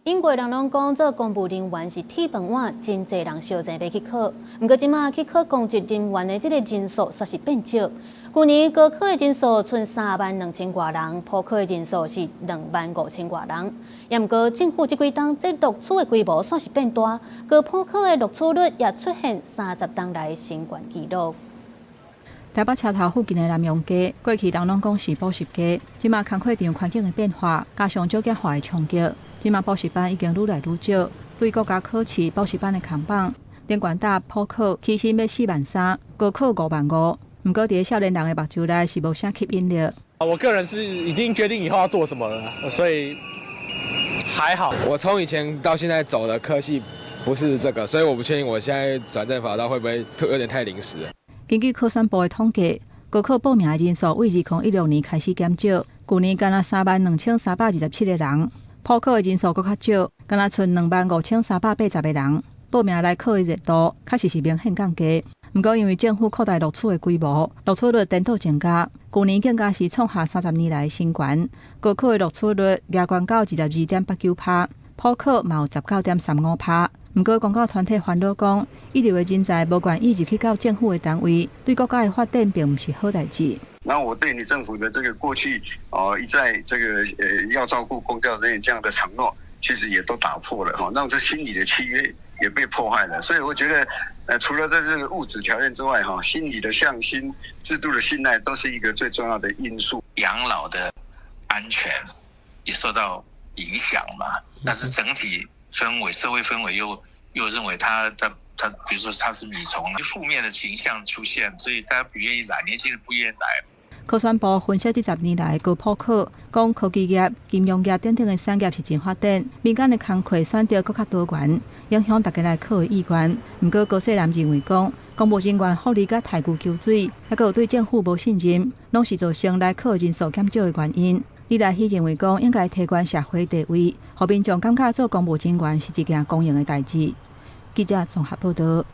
英國人攏講做公務人員是鐵飯碗，真濟人相爭欲去考。毋過這馬去考公職人員的這个人數煞是變少。舊年高考的人數賰3萬2千外人，普考的人數是2萬5千外人。也毋過政府這幾冬這錄取的規模煞是變大，高普考的錄取率也出現30冬來新懸紀錄。台北車頭附近的南陽街，過去人攏講是補習街，這馬工課場環境的變化，加上少子化的衝擊，這馬補習班已經愈來愈少。對國家考試補習班的扛榜，頂懸搭普考起薪欲4萬3，高考5萬5。毋過佇少年人的目睭內是無啥吸引力。我個人是已經決定以後要做什麼了，所以還好。我從以前到現在走的科系不是這個，所以我不確定我現在轉正跑道會不會有點太臨時。根據考選部的統計，高考報名的人數為2016年開始減少，舊年干焦32,327個人，普考的人數閣較少，干焦賰25,380個人。報名來考的熱度確實是明顯降低。毋過因為政府擴大錄取的規模，錄取率顛倒增加，舊年更加是創下30年來新懸。高考的錄取率額懸到22.89%，普考嘛有19.35%。毋過公教團體煩惱講，一流的人才無願意入去到政府的單位，對國家的發展並毋是好代誌。那我對你政府的這個過去哦一再這個要照顧公教人員這樣的承諾，其實也都打破了哈，讓這心理的契約也被破壞了。所以我覺得，除了在這個物質條件之外，哈，心理的向心、制度的信賴，都是一個最重要的因素。養老的安全也受到影響嘛，但是整體氛圍、社會氛圍又認為他，比如說他是米蟲，負面的形象出現，所以大家不願意來，年輕人不願意來。考選部分析這10年來高普考，講科技業、金融業等等的產業是真發展，民間的工課選擇閣較多元，影響大家來考的意願。毋過高世南認為講，公務人員福利佮待遇縮水，還閣有對政府無信任，攏是造成來考人數減少的原因。李來希認為講，應該提懸社會地位，予民眾感覺做公務人員是一件光榮的代誌。記者綜合報導。